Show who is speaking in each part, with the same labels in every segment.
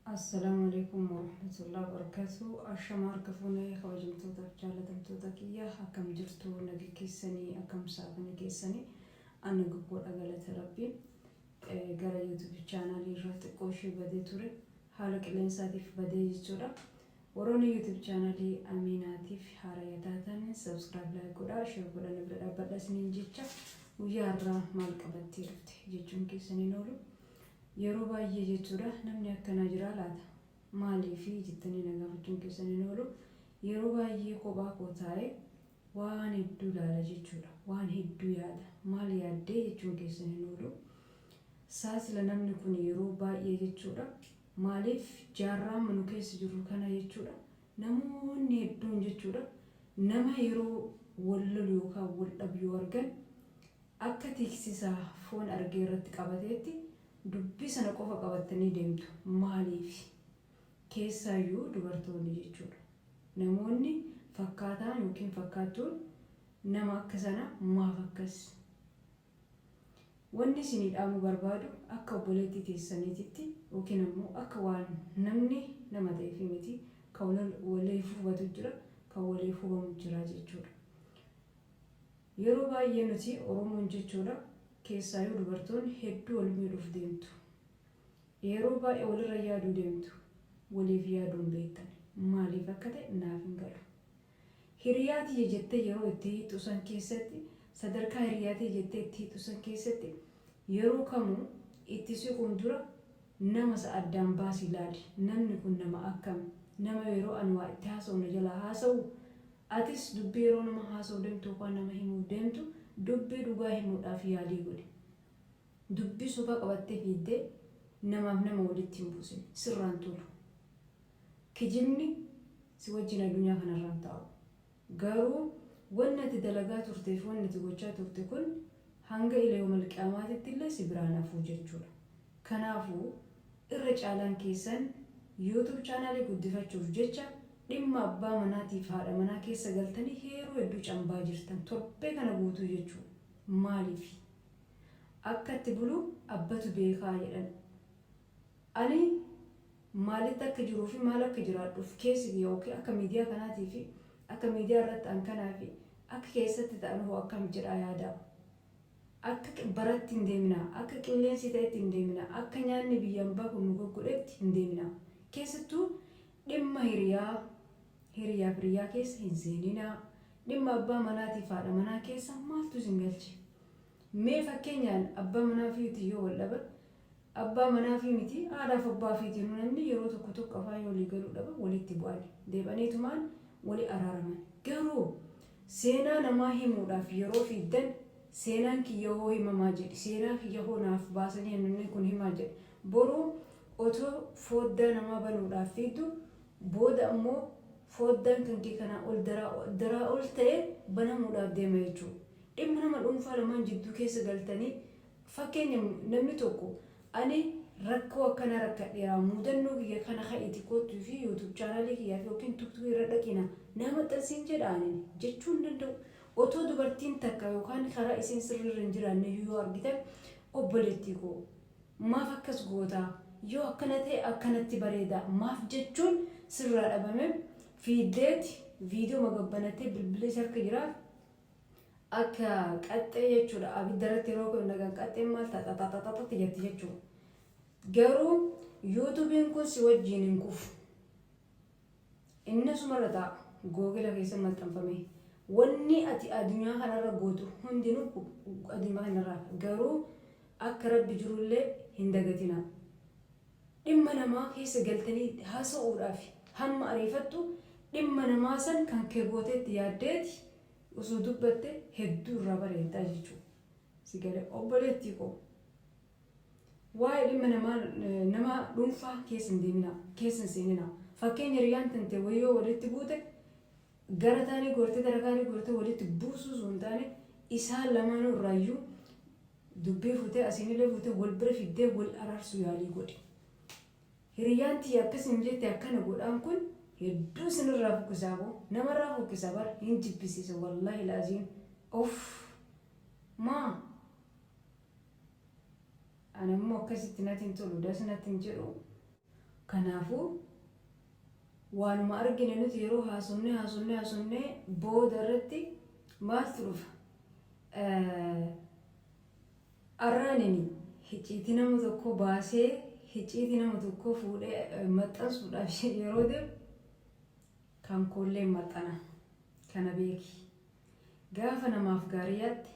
Speaker 1: Assalaamu Aleykum Warahmatullahi Wabarakatuh Ashama harka fuune kabajamtootaaf jaalatamtoota kiyya akkam jirtu naga keessanii akkam saafani keessanii ana guggoodha galata rabbii gara YouTube chaanaalii irraa xiqqoo ishee badee ture haala qilleensaatiif badee jechuudha warroonni YouTube chaanaalii Amiinaatiif haaraya taatan subscribe like godhaa share godhaa na bira dhaabbadha isiniin jecha guyyaa har'aa maal qabattee dhufte jechuun keessaniin oolu Yeroo baay'ee jechuudha namni akkanaa jiraa laata? Maaliifi jettanii na gaafachuun keessan hin oolu. Yeroo baay'ee kophaa koo taa'ee waan hedduu ilaala jechuudha. Waan hedduu yaada. Maal yaaddee jechuun keessan hin oolu. Saa sila namni kun yeroo baay'ee jechuudha maaliif jaarraa amma nu keessa jirru kana jechuudha namoonni hedduun jechuudha nama yeroo wal lolu yookaan wal dhabu yoo argan Akka tiiksisa foon argee irratti qabateetti dubbii sana qofa qabattanii deemtu. Maaliifi? Keessaayyuu dubartoonni jechuudha. Namoonni fakkaataan yookiin fakkaattuun nama akka sana maaf akkas? Wanni isinii dhaamuu barbaadu akka obboleettii teessaniititti yookiin ammoo akka waan namni nama ta'eefii miti kan waliif hubatu jira, kan waliif hubamu jira jechuudha. Yeroo baay'ee nuti Oromoon jechuudha keessaayuu dubartoonni hedduu wal miidhuuf deemtu. Yeroo baay'ee walirra yaaduu deemtu. Waliif yaaduu hin beektan. Maaliif akka ta'e naaf hin galu. Hiriyaa tiyya jettee yeroo itti hiixxu san keessatti sadarkaa hiriyaa tiyya jettee itti hiixxu san keessatti yeroo kamuu itti siquun dura nama sa addaan baasii laali. Namni kun nama akkami? Nama yeroo ani waa itti haasa'u na jalaa haasa'uu? Atis dubbii yeroo nama haasa'u deemtu yookaan nama himuuf deemtu dubbii dhugaa himuudhaaf yaalii godhi. Dubbii sobaa qabattee fiiddee namaaf nama walitti hin buusin. Sirraa hin tolu. Kijibni si wajjin addunyaa kanarra hin taa'u. Garuu wanni ati dalagaa turtee fi wanni ati gochaa turte kun hanga ila yoomal qiyaamaatitti illee si biraan hafuu jechuudha. Kanaafuu irra caalaan keessan YouTube chaanaalii guddifachuuf jecha dhimma abbaa manaatiif haadha manaa keessa galtanii heeroo hedduu cambaa jirtan torbee kana guutuu jechuu maaliifi? Akka itti bulu abbatu beekaa jedhan. Ani maalitti akka jiruu fi maal akka jiraadhuuf keessi kiyya yookiin akka miidiyaa kanaatii fi akka miidiyaa irratti an kanaa fi akka keessatti ta'an hoo akkam jedhaa yaadaa. Akka baratti hin deeminaa. Akka qilleensi ta'etti hin deeminaa. Akka nyaanni biyya ambaa kun nu goggodhetti hin deeminaa. Keessattuu dhimma hiriyaa, hiriyaaf hiriyaa keessa hin seeninaa. Dhimma abbaa manaatiif haadha manaa keessa maaltu isin galche? Mee fakkeenyaan abbaa manaa fi yoo wal dhaban abbaa manaa fi miti haadhaaf abbaa fiitinuu namni yeroo tokko tokko afaan yoo walii galuu dhaban walitti bu'ani. Deeb'aniitumaan wali araaraman. Garuu seenaa namaa himuudhaaf yeroo fiigdan seenaan kiyya hoo himamaa jedhi, seenaa kiyya hoo naaf baasanii namni kun himaa jedhi. Boru otoo fooddaa namaa banuudhaaf fiigdu booda ammoo fooddaan kan kee kanaa ol daraa ol ta'e banamuudhaaf deema jechuudha. Dhimma nama dhuunfaa lamaan jidduu keessa galtanii Fakkeenya namni tokko ani rakkoo akkanaa rakkadheera mudannoo kiyya kana ka'iiti koottuu fi YouTube chaanaalii kiyyaa fi yookiin tuktukii irra dhaqina naa maxxansiin jedha anin jechuu hin danda'u. Otoo dubartiin takka yookaan karaa isiin sirriirra hin jiraanne iyyuu yoo argitan obboleettii koo maaf akkas gootaa yoo akkana ta'e akkanatti bareeda maaf jechuun sirraa dhabame fiiddeeti viidiyoo magabbanattee bilbila isa harka jiraaf Akka qaxxee jechuudha. Abidda irratti yeroo kun nagan qaxxeen maal ta'a xaxaxaxaxatti jetti jechuudha. Garuu yuutuubiin kun si wajjiin hin kufu. Inni asumarra taa'a. Googila keessa maxxanfamee. Wanni ati addunyaa kanarra gootu hundinuu addunyaa kanarraa garuu akka rabbi jirullee hin dagatinaa. Dhimma namaa keessa galtanii haasa'uudhaaf hamma ariifattu dhimma namaa san kan kee gooteetti yaaddeeti osoo dubbatte hedduu irraa bareeddaa jechuudha. Si galee obboleettii koo. Waa'ee dhimma namaa nama dhuunfaa keessa hin deeminaa, keessa hin seeninaa. Fakkeenya hiriyaan tante wayii yoo walitti buute gara taanii gortee gara kaanii gortee walitti buusuu osoo hin taane isaan lamaanuu irraayyuu dubbii fuutee asiinillee fuutee wal bira fiddee wal araarsuu yaalii godhi. Hiriyyaan tiyya akkas hin jette akkana godhaan kun hedduu isinirraa fokkisaa boo namarraa fokkisa bar hin jibbisiisa wallaahi laaziim uff maa ana immoo akkasitti natti hin tolu das natti hin jedhu. Kanaafuu waanuma argine nuti yeroo haasofnee haasofnee haasofnee booda irratti maaltu dhufa? Arraanini hicciitii nama tokkoo baasee, hicciitii nama tokkoo fuudhee maxxansuudhaaf yeroo deemu kan koollee maxxana. Kana beeki. Gaafa namaaf gaarii yaadde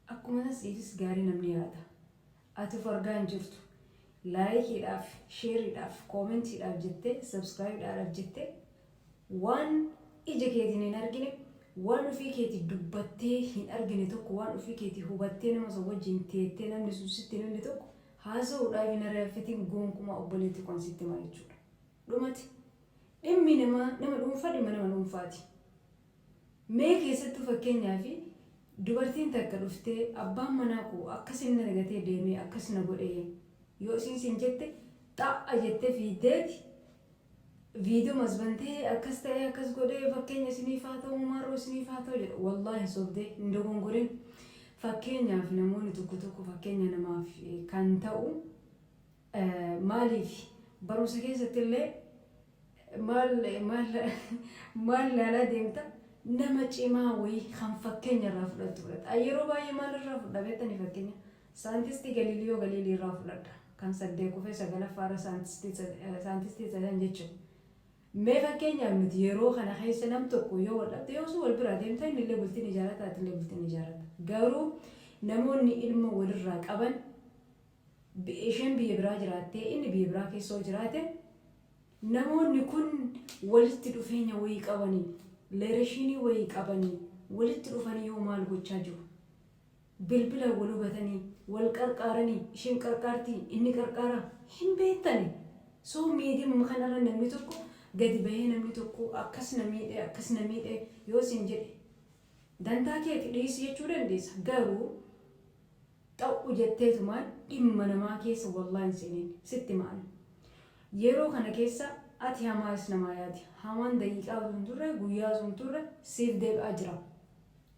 Speaker 1: akkuma san siifis gaarii namni yaada. Ati of argaa hin jirtu. Laayikiidhaaf, sheeriidhaaf, koomentiidhaaf jettee, sabskraayibiidhaaf jettee waan ija keetiin hin argine, waan ofii keetii dubbattee hin argine tokko, waan ofii keetii hubattee nama san wajjin teettee namni sun sitti hin himne tokko haasa'uudhaaf hin ariifatin gonkumaa, obboleettii koo, sitti himaa jechuudha. Dhumati. Dhimmi namaa nama dhuunfaa dhimma nama dhuunfaati. Mee keessattuu fakkeenyaaf dubartiin takka dhuftee "Abbaan manaa koo akkasin na gatee deemee, akkas na godhee" yoo isiin siin jette, xa'a jettee fiiddeeti viidiyoo masbantee "Akkas ta'ee, akkas godhee, fakkeenya isiniif haa ta'u, maarroo isiniif haa ta'u" jedha. Wallaahi sobdee hin dogongorin. Fakkeenyaaf namoonni tokko tokko fakkeenya namaaf kan ta'u maaliif barumsa keessatti illee maal maal maal ilaalaa deemta? Nama cimaa wayii kan fakkeenya irraa fudhattu fudhata. Yeroo baay'ee maal irraa fudha beektanii? Fakkeenya saayintistii Galiiliyoo Galiilii irraa fudhadha. Kan saddeet kufee sagalaffaarra saayintistii ta'an jechuudha. Mee fakkeenyaaf nuti yeroo kana keessa nam tokko yoo wal dhabde, yoo sun wal biraa deemta, inni illee bultiin ijaarrata, ati illee bultiin ijaarrata. Garuu namoonni ilma walirraa qaban, isheen biyya biraa jiraattee inni biyya biraa keessa yoo jiraate, namoonni kun walitti dhufeenya wayii qabanii, relation wayii qabanii walitti dhufanii yoo maal gochaa jiru? Bilbila wal hubatanii, wal qarqaaranii, isheen qarqaartii, inni qarqaaraa hin beektani. So miidiyaa kanarra namni tokko gadi bahee namni tokko "Akkas na miidhee, akkas na miidhee" yoo isin jedhe, dantaa keeti, dhiisi jechuu dandeessa. Garuu xa'u jetteetumaan dhimma namaa keessa wallaahi hin seeniin, sitti ma'an. Yeroo kana keessa ati hamaas namaa yaadi. Hamaan daqiiqaa sun turre, guyyaa sun turre siif deebi'aa jira.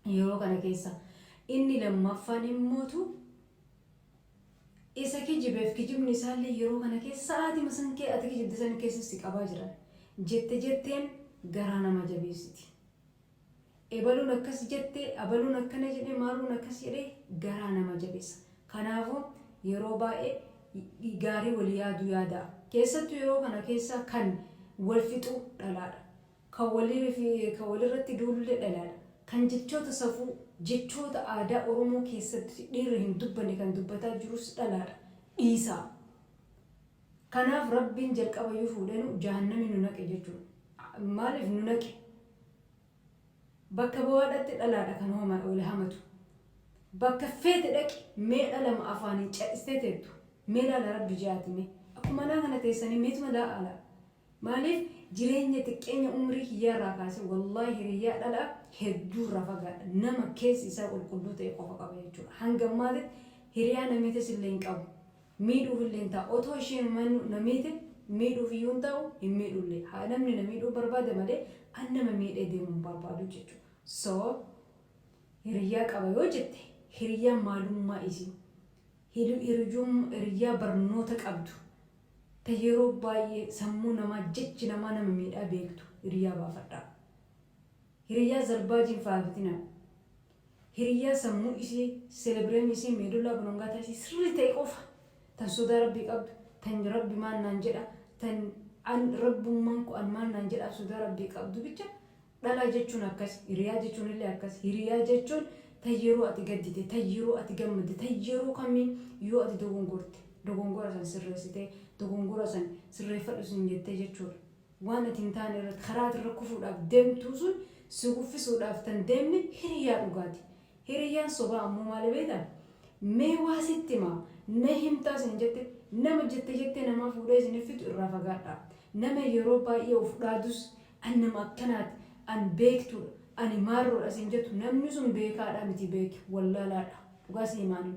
Speaker 1: Yeroo kana keessa inni lammaffaan immootu isa kijibeef kijibni isaallee yeroo kana keessa sa'aatii masan kee ati kijibde san keessa si qabaa jiran. Jette jetteen garaa nama jabeessiti. Ebaluun akkas jette, abaluun akkana jedhe, maaluun akkas jedhe, garaa nama jabeessa. Kanaafuu yeroo baay'ee gaarii wal yaaduu yaadaa. Keessattuu yeroo kana keessa kan wal fixuu dhalaadha. Kan walirratti duulullee dhalaadha. Kan jechoota safuu, jechoota aadaa Oromoo keessatti dhiirri hin dubbanne kan dubbataa jirus dhalaadha. Dhiisaa. Kanaaf Rabbiin jalqabayyuu fuudhee jahannami nu naqe jechuudha. Maaliif nu naqe? Bakka bu'aadhaatti dhalaadha kan wal hamatu. Bakka feete dhaqi, mee dhalama afaaniin cadhistee teettu. Mee laala, Rabbi jaati mee. Akkuma naa kana teessanii meetuma laala. Maaliif jireenya xiqqeenya umrii kiyyaarraa kaasee wallaahi hiriyyaa dhalaa hedduu irraa fagaadha. Nama keessi isaa qulqulluu ta'e qofa qaba jechuudha. Hanga ammaatitti hiriyaa namiitis illee hin qabu. Miidhuuf illee hin taa'u. Otoo isheen na miite miidhuuf iyyuu hin taa'u, hin miidhullee. Haa namni na miidhuu barbaade malee an nama miidhee deemuu hin barbaadu jechuudha. So hiriyyaa qaba yoo jette, hiriyyaa maalummaa isii, hiriyyaa barnoota qabdu, ta yeroo baay'ee sammuu namaa, jechi namaa nama miidhaa beektu hiriyaa baafadhaa. Hiriyaa zarbaajiin faafitinaa. Hiriyaa sammuu isii, cerebrum isii, medulla oblongata isii sirrii ta'e qofa, tan sodaa Rabbii qabdu, tan Rabbi maal naan jedha, tan an Rabbummaan ko an maal naan jedhaaf sodaa Rabbii qabdu bicha. Dhalaa jechuun akkas, hiriyaa jechuun illee akkas. Hiriyaa jechuun tan yeroo ati gaddite, tan yeroo ati gammadde, tan yeroo kamii yoo ati dogongorte dogongora san sirreessitee, dogongora san sirreeffadhu sin jettee jechuudha. Waan ati hin taane irratti, karaa ati irra kufuudhaaf deemtuu sun si kuffisuudhaaf tan deemne hiriyaa dhugaati. Hiriyaan sobaa ammoo maali beektaa? Mee waa sitti himaa, na himtaa sin jette, nama jette jettee namaa fuudhee isin fitu irraa fagaadhaa. Nama yeroo baay'ee of dhaadus, "An nama akkanaati, an beektuudha, ani maarroodha" sin jettu, namni sun beekaadha miti, beeki, wallaalaadha. Dhugaa si himaanii.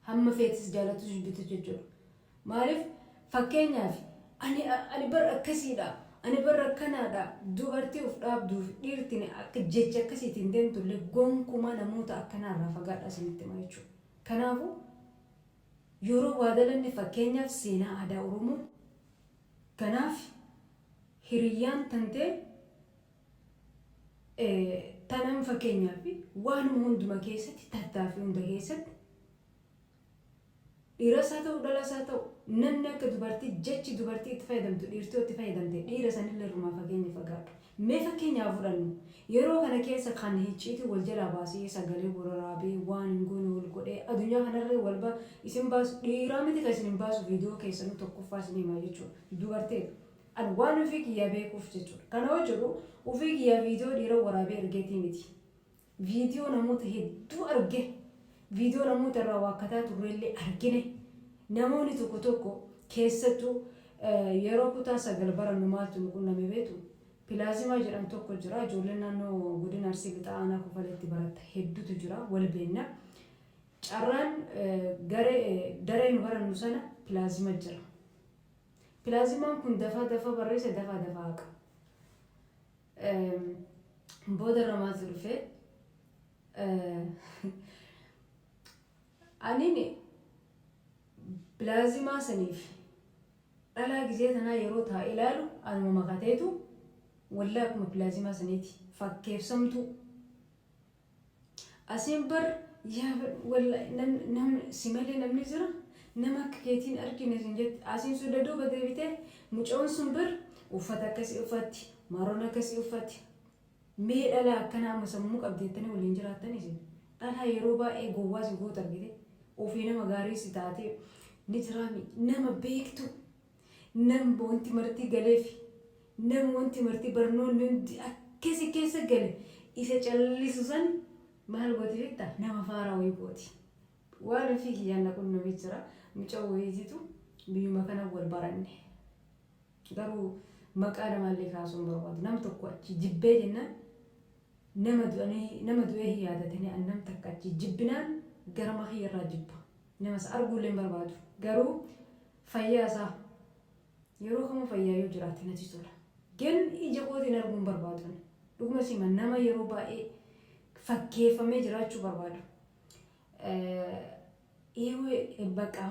Speaker 1: Hamma feetis jaalatus jibbitus jechuudha. Maaliif fakkeenyaaf ani bar akkasiidha, ani bar akkanaadha, dubartii of dhaabduuf dhiirtiin akka jecha akkasiitiin deemtullee gonkumaa namoota akkanaarraa fagaadhaa isinitti hima jechuudha. Kanaafuu yeroo waa dalanne, fakkeenyaaf seenaa aadaa Oromoo Kanaaf hiriyyaan tantee tanan fakkeenyaaf waanuma hunduma keessatti tattaaffii hunda keessatti dhiiras haa ta'u dhalas haa ta'u namni akka dubartii jechi dubartii itti fayyadamtu dhiirtii itti fayyadamte dhiira sanillee irrumaa fageenya fagaadhu. Mee fakkeenyaa fudhannu yeroo kana keessa kan hicciitii wal jalaa baasee sagalee waraabee waan hin goone wal godhee addunyaa kanarra wal isin baasu dhiiraa miti kan isin hin baasu viidiyoo keessanuu tokkoffaa isin himaa jechuudha. Dubarteedha. Ani waan ofii kiyyaa beekuuf jechuudha. Kana yoo jedhu ofii kiyyaa viidiyoo dhiira waraabee ergeetii miti. Viidiyoo namoota hedduu arge. Viidiyoo namoota irraa waakkataa turrellee argine. Namoonni tokko tokko keessattuu yeroo kutaa 9 barannu maaltu nu qunname beektu? Pilaazimaa jedhamu tokko jira. Ijoolleen naannoo godina Arsii Lixaa aanaa Kofaleetti baratta hedduutu jira. Wal beenna. Carraan garee daree nu barannu sana pilaazima jira. Pilaazimaan kun dafaa dafaa barreessa dafaa dafaa haqa. Booda irra maaltu dhufe? Aniin pilaazimaa saniif dhalaa gizee tanaa yeroo taa'ee ilaalu anuma makateetu wallaa akkuma pilaazimaa saniiti fakkeessamtuu. Asiin bar yaa wallaahi nam si malee namni jira nama akka keetiin argine sin jetti asiin suuda duuba deebitee mucoon sun bir uffata akkasii uffatti maroon akkasii uffatti mee dhalaa akkanaa amma sammuu qabdi jettanii waliin jiraattan isin dhalaa yeroo baay'ee gowwaa si goota argite ofii nama gaarii si taatee ni jiraami nama beektu nama wanti marti galeefi nama wanti marti barnoonni hundi akkasi keessa gale isa callisu san maal gooti beektaa nama faaraa wayii gooti. Waan ofii kiyyaan na qunnamee jira. Mucaa wayiititu biyyuma kana wal baranne. Garuu maqaa namaallee kaasuu hin barbaadu. Nam tokko achi jibbee jennaan nama du'anii nama du'ee hin yaadatanii an nam takka achi jibbinaan gara makiyya irraa jibba. Nama isa arguullee hin barbaadu. Garuu fayyaa isaa yeroo kamuu fayyaa yoo jiraate natti tola. Gen ija kootiin arguu hin barbaadu. Dhuguma sima nama yeroo baay'ee fakkeeffamee jiraachuu barbaadu. Eewee baqa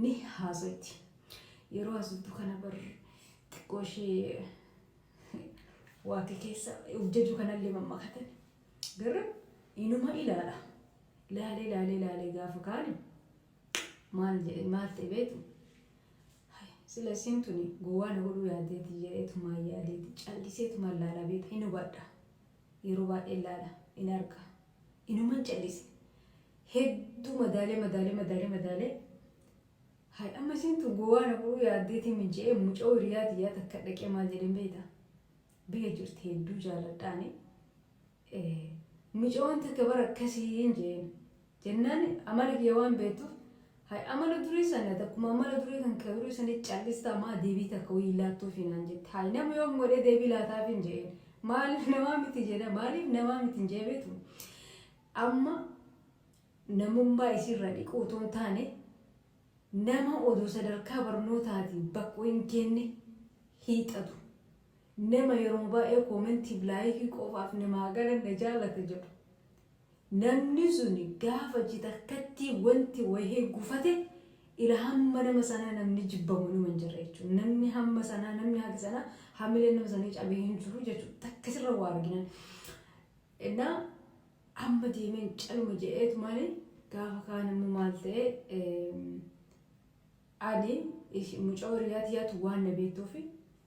Speaker 1: ni haasotti. Yeroo haasoftu kana bar xiqqoo ishee waaqa keessa of jajuu kanallee mammakatan. Garuu inuma ilaala. Laalee laalee laalee gaafa kaani maal jedhe maal ta'e beektu? Sila isiin tuni gowwaa na godhuu yaaddeeti jedheetumaan yaadeeti calliseetumaan laalaa beekta hin hubadha. Yeroo baay'ee laala hin arga. Inuman callise. Hedduu madaalee madaalee madaalee madaalee hay amma isiin tun gowwaa na godhuu yaaddeeti mijje'ee mucoo hiriyaa tiyyaa takka dhaqee maal jedheen beekta? Biyya jirti hedduu jaaladhaani. Mucoon takka bara akkasii hin jeen. Jennaan amala kiyya waan beektuuf hay amala durii sana takkuma amala durii kan kee durii sanii callistaa maa deebii takka wayii laattuufi naan jette. Hay nama yoom godhee deebii laataaf hin jeen. Maaliif namaa miti jedha maaliif namaa miti hin jee beektu. Amma namummaa isiirra dhiquu otoo hin taane nama odoo sadarkaa barnootaatiin bakka hin kenne hiixatu. Nama yeroo baay'ee koomentiif laayikii qofaaf namaa galan na jaalata jedhu. Namni suni gaafa takkatti wanti wahee gufate ila hamma nama sanaa namni jibbamu numa hin jirre jechuudha. Namni hamma sanaa namni haga sanaa hamileen nama sanii cabee hin jiru jechuudha. Takka sirra waa arginan. Innaa amma deemeen caluma jedheetu maali gaafa kaan immoo maal ta'e ani mucaa hiriyaa tiyyaatu waan na beektuufi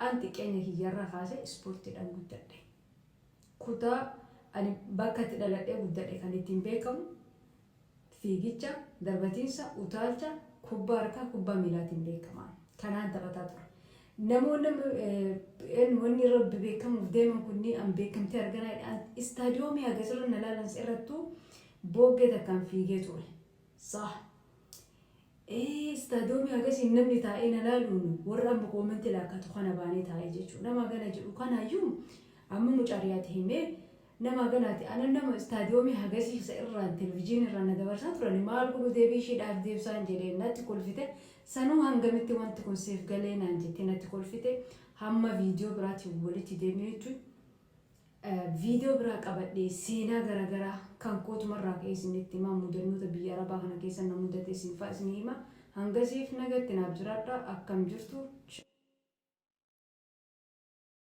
Speaker 1: an xiqqeenya kiyyarraa kaasee ispoortiidhaan guddadhe. Kutaa ani bakka itti dhaladhee guddadhe kan ittiin beekamu fiigicha, darbatiinsa, utaalcha, kubbaa harkaa, kubbaa miilaatiin beekama. Kanaan taphataa ture. Namoonni wanni irra beekamuuf deeman kunniin an beekamtee arganaa istaadiyoomii hagasirra na laalan irrattuu booggee takkaan fiigee ture. Sah. Istaadiyoomii hagasiin namni taa'ee na laaluun warra amma koomentii laakkatu kana baanee taa'ee jechuudha. Nama gana jedhu kanaayyuu amma mucaariyaati himee nama ganaati ana nama istaadiyoomii hagasii isa irraan televizyiinii irraan na dabarsaa turan maal godhu deebii isheedhaaf deebisaan jedhee natti kolfite sanuu hangamitti wanti kun siif galee naan jettee natti kolfite hamma viidiyoo biraatiin walitti deebinutti viidiyoo biraa qabadhee seenaa garaagaraa kan kootumarraa ka'ee isinitti himaa mudannoota biyya arabaa kana keessa na mudate isin fa'a isin hima hangasiif nagatti naaf jiraadha akkam jirtu.